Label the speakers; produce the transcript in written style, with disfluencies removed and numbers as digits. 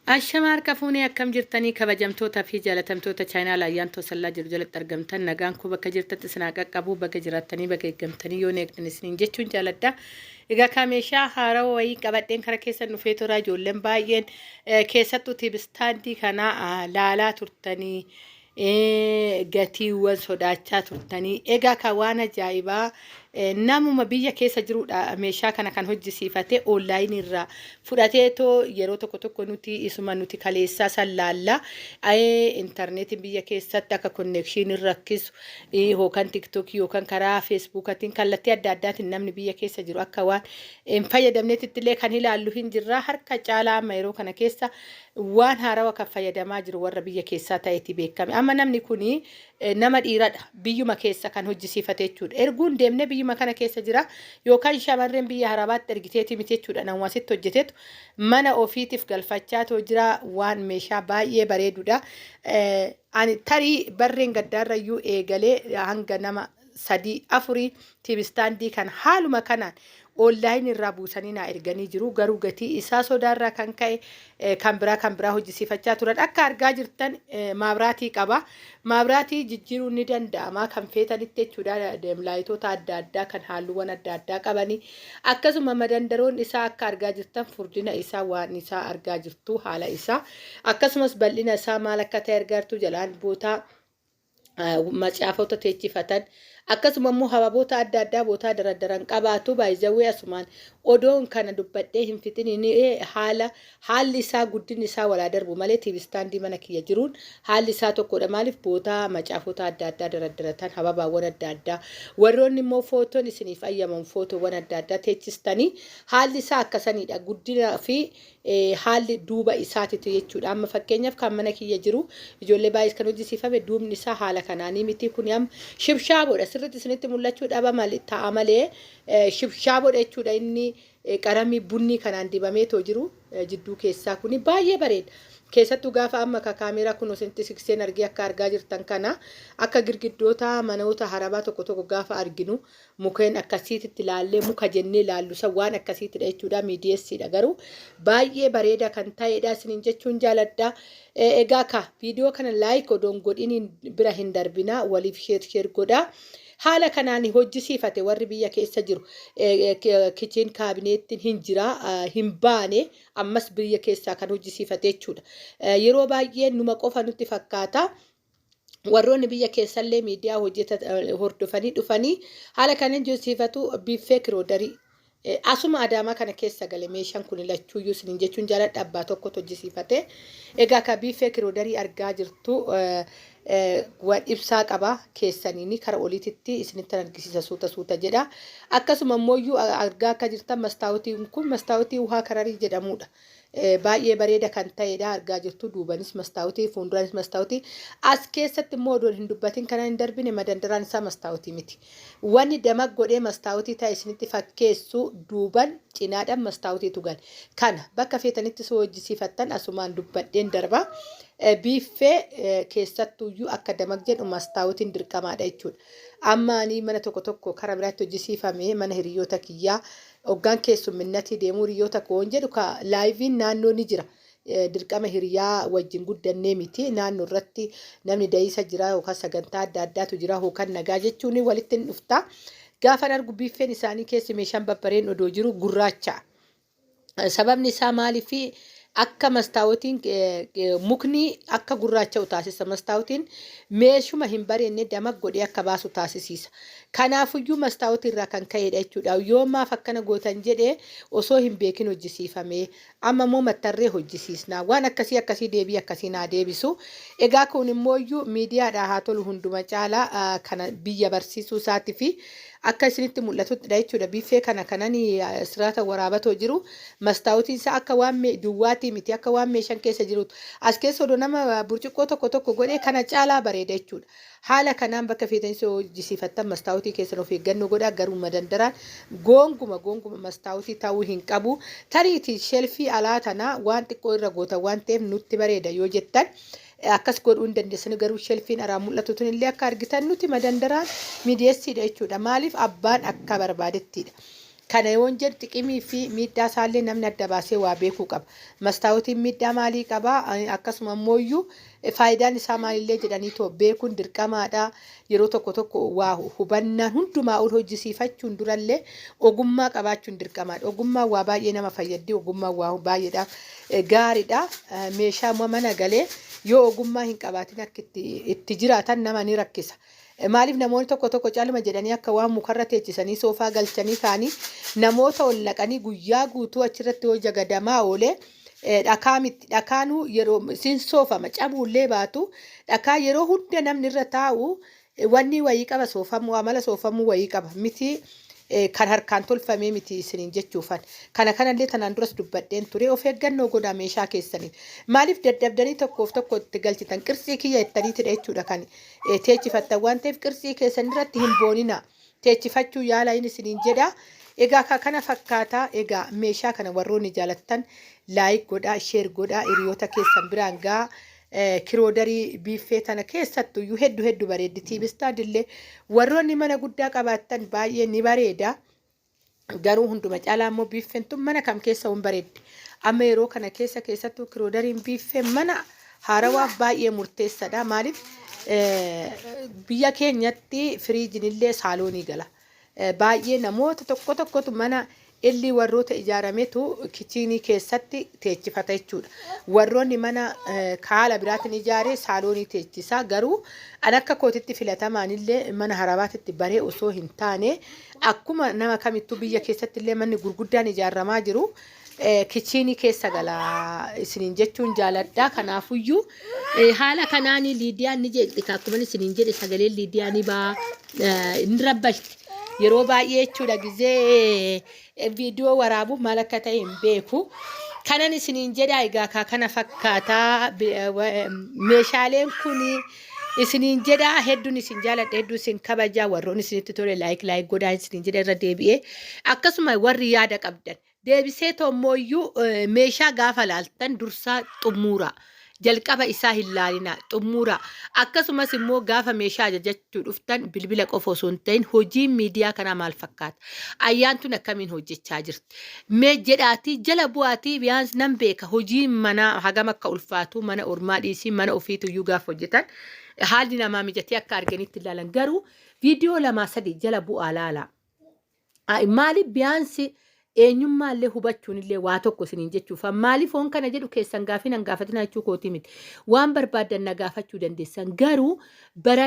Speaker 1: Ashama harka fuunee akkam jirtanii kabajamtoota fi jaalatamtoota chaayinaal ayyaantoo sallaa jiru jalatti argamtan nagaan koo bakka jirtatti isin haa qaqqabu baga jiraattanii baga eeggamtanii yoo eegdan isiniin jechuun jaaladha. Egaa kaa meeshaa haarawaa wayii qabadheen kara keessan dhufee tura ijoolleen baay'een keessattuu tiibistaandii kana laalaa turtanii gatiiwwan sodaachaa turtanii egaa kan waan ajaa'ibaa namuma biyya keessa jirudha meeshaa kana kan hojjisiifate onlaayinii irraa fudhateetoo yeroo tokko tokko nuti isuma nuti kaleessaa san laalla intarneetiin biyya keessatti akka konnekshiiniin rakkisu yookaan tiktookii yookaan karaa feesbuukatiin kallattii adda addaatiin namni biyya keessa jiru akka waan hin fayyadamneetitti illee kan ilaallu hin jirra harka caalaa amma yeroo kana keessa waan haarawa kan fayyadamaa jiru warra biyya keessaa ta'eeti beekame. Amma namni kuni nama dhiiradha. Biyyuma keessa kan hojjisiifate jechuudha. Erguun deemnee biyyuma kana keessa jira yookaan shamarreen biyya harabaatti ergiteeti miti jechuudha. Namuma asitti hojjetetu mana ofiitiif galfachaa too jira waan meeshaa baay'ee bareedudha. Ani tarii barreen gaddaarrayyuu eegalee hanga nama sadii afurii tiibistaandii kan haaluma kanaan online irraa buusanii naa erganii jiru garuu gatii isaa sodaarraa kan ka'e kan biraa kan biraa hojjisiifachaa turan akka argaa jirtan maabraatii qaba maabraatii jijjiiruun ni danda'ama kan feetanitti jechuudha deemlaayitoota adda addaa kan haalluuwwan adda addaa qabanii akkasuma madandaroon isaa akka argaa jirtan furdina isaa waan isaa argaa jirtu haala isaa akkasumas bal'ina isaa maal akka ta'e argaa jirtu jalaan bootaa macaafota teechifatan akkasuma immoo hababoota adda addaa bootaa daradaran qabaatu baay'izawwee asumaan odoon kana dubbadhee hin fixiniin haala haalli isaa guddinni isaa walaa darbu malee tiivistaandii mana kiyya jiruun haalli isaa tokkodha maaliif bootaa macaafota adda addaa daradaratan hababaawwan adda addaa warroonni immoo footoon isiniif ayyamamu footoowwan adda addaa teechistanii haalli isaa akkasanidha guddina fi haalli duuba isaatitu jechuudha. Amma fakkeenyaaf kan mana kiyya jiru ijoollee baay'ees kan hojjisiifame duubni isaa haala kanaanii miti. Kuni amma shibshaaboodha. Sirriitti isinitti mul'achuu dhaba malee ta'a malee shibshaaboodha jechuudha. Inni qaramii bunnii kanaan dibameetoo jiru jidduu keessaa kuni baay'ee bareeda. Keessattuu gaafa amma ka kaameeraa kun isinitti siqseen argee akka argaa jirtan kana akka girgiddoota manoota harabaa tokko tokko gaafa arginu mukeen akkasiititti laallee muka jennee laallu san waan akkasiitidha jechuudha miidiyeessiidha garuu baay'ee bareeda kan ta'edha isiniin jechuun jaaladha egaa ka viidiyoo kana laayik odoon godhiniin bira hin darbina waliif sheer sheer godha haala kanaan hojjisiifate warri biyya keessa jiru kichiin kaabineettiin hin jira hin baane ammas biyya keessaa kan hojjisiifate jechuudha yeroo baay'ee numa qofa nutti fakkaata. Warroonni biyya keessallee miidiyaa hojjeta hordofanii dhufanii haala kanaan josiifatu biiffee kiroodarii asuma adaamaa kana keessa gale meeshaan kun lachuuyyuu isiniin jechuun jaaladha abbaa tokkotu hojjisiifate. Egaa ka biiffee kiroodarii argaa jirtu waan ibsaa qaba keessaniini kara oliititti isinitti argisiisa suuta suuta jedha. Akkasuma immoo argaa akka jirtan mastaawotiin kun mastaawotii wuhaa kararii jedhamudha. Baay'ee bareeda kan ta'edha argaa jirtu duubanis mastaawotii fuulduraanis mastaawotii as keessatti immoo odoon hin dubbatin kana hin darbine madandaraan isaa mastaawotii miti wanni damag godhee mastaawotii ta'e isinitti fakkeessu duuban cinaadhaan mastaawotiitu gale kana bakka feetanitti soo hojjisiifattan asumaan dubbadheen darba biiffee keessattuuyyuu akka damag jedhu mastaawotiin dirqamaadha jechuudha amma ani mana tokko tokko kara biraatti hojjisiifame mana hiriyoota kiyyaa Hoggaan keessumminnatii deemuu hiriyoota koon jedhu ka laayiviin naannoo ni jira. Dirqama hiriyaa wajjin guddannee miti. Naannoo irratti namni da'iisa jira yookaan sagantaa adda addaatu jira yookaan nagaa jechuun walitti hin dhufta. Gaafan argu biiffeen isaanii keessi meeshaan babbareen odoo jiru gurraacha. Sababni isaa maaliifi akka mastaawotiin mukni akka gurraacha'u taasisa. Mastaawotiin meeshuma hin bareenne damaq godhee akka baasu taasisiisa. Kanaafuyyuu mastaawotii irraa kan ka'edha jechuudha. Yoo maaf akkana gootan jedhe osoo hin beekin hojjisiifame. Amma immoo mattarree hojjisiisna. Waan akkasii akkasii deebii akkasii naa deebisu. Egaa kun immooyyuu miidiyaadhaa haa tolu hunduma caalaa kana biyya barsiisuu isaatii fi akka isinitti mul'atuttidha jechuudha. Biiffee kana kanan siraata waraabatoo jiru mastaawotiin isaa akka waan duwwaatii miti akka waan meeshaan keessa jirutu. As keessa odoo nama burcuqqoo tokko tokko godhee kana caalaa bareeda jechuudha. Haala kanaan bakka feetanis yoo hojjisiifattan mastaawotii keessan of eeggannoo godhaa garuu madandaraan goonguma goonguma mastaawotii ta'uu hin qabu. Tariitii shelfii alaa tana waan xiqqoo irra gootan waan ta'eef nutti bareeda yoo jettan akkas godhuu hin dandeessani garuu shelfiin araa mul'atu tun illee akka argitan nuti madandaraan miidiyeessiidha jechuudha. Maaliif abbaan akka barbaadettidha. Kana yoon jedhu xiqimii fi miidhaa isaallee namni adda baasee waa beekuu qaba. Mastaawotiin miidhaa maalii qaba? Akkasuma immooyyuu faayidaan isaa maalillee jedhanii too beekuun dirqamaadha. Yeroo tokko tokko waa hubannaan hundumaa ol hojjisiifachuun durallee ogummaa qabaachuun dirqamaadha. Ogummaan waa baay'ee nama fayyaddi. Ogummaan waa baay'eedhaaf gaariidha. Meeshaa mana galee yoo ogummaa hin qabaatin akka itti jiraatan nama ni rakkisa. Maaliif namoonni tokko tokko caluma jedhanii akka waan mukarra teechisanii soofaa galchanii kaanii namoota ol naqanii guyyaa guutuu achirratti yoo jagadamaa oole dhakaa miti dhakaanuu yeroo sin soofama cabuullee baatu dhakaa yeroo hunda namni irra taa'u wanni wayii qaba soofamuu amala soofamuu wayii qaba miti kan harkaan tolfamee miti isiniin jechuufan. Kana kanallee tanaan duras dubbadheen ture of eeggannoo godhaa meeshaa keessaniin. Maaliif dadhabdanii tokkoof tokko itti galchitan qirtsii kiyya jettaniitidha jechuudha kan teechifattan waan ta'eef qirtsii keessan irratti hin boonina. Teechifachuu yaalaa inni isiniin jedha. Egaa ka kana fakkaata. Egaa meeshaa kana warroonni jaalattan like godhaa, share godhaa, hiriyoota keessan biraan gaa. Kiroodarii biiffee tana keessattuyyuu heddu heddu bareeddi. TV stand illee warroonni mana guddaa qabaattan baay'ee ni bareeda. Garuu hunduma caalaa immoo biiffeen tun mana kam keessa hin bareeddi. Amma yeroo kana keessa keessattuu kiroodariin biiffee mana haarawaaf baay'ee murteessadha. Maaliif biyya keenyatti firiijiin illee saaloonii gala. Baay'ee namoota tokko tokkotu mana Illii warroota ijaarametu kichiinii keessatti teechifata jechuudha. Warroonni mana haala biraatiin ijaare saaloonii teechisa. Garuu an akka kootitti filatamaan illee mana harabaatitti baree osoo hin taane akkuma nama kamittuu biyya keessatti illee manni gurguddaan ijaaramaa jiru kichiinii keessa gala isiniin jechuun jaaladha. Kanaafuyyuu haala kanaan Liidiyaan ni jeeqxi akkuma isiniin jedhe sagaleen Liidiyaa ni baa ni rabbashti. Yeroo baay'ee jechuudha gizee viidiyoo waraabu maal akka ta'e hin beeku. Kanan isiniin jedha egaa kaa kana fakkaataa meeshaaleen kun isiniin jedha hedduun isin jaaladha hedduu isin kabaja warroon isinitti tole like like godhaa isiniin jedha irra deebi'ee akkasuma warri yaada qabdan Deebisee tommooyyuu meeshaa gaafa laaltan dursaa xummuura. Jalqaba isaa hin laalinaa xummuura. Akkasumas immoo gaafa meeshaa ajajachuu dhuftan bilbila qofa osoo hin ta'in hojiin miidiyaa kanaa maal fakkaata? Ayyaantuun akkamiin hojjechaa jirti? Mee jedhaatii jala bu'aatii biyaans nan beeka hojiin manaa hagam akka ulfaatu mana ormaa dhiisii mana ofiituyyuu gaafa hojjetan haalli namaa mijatee akka arganitti ilaalan garuu viidiyoo lamaa sadii jala bu'aa laalaa. Maaliif biyaansi eenyummaallee hubachuunillee waa tokko isiniin jechuuf. Maaliif foon kana jedhu keessan gaafii nan gaafatinaa jechuu kootii miti. Waan barbaaddan na gaafachuu dandeessan. Garuu bara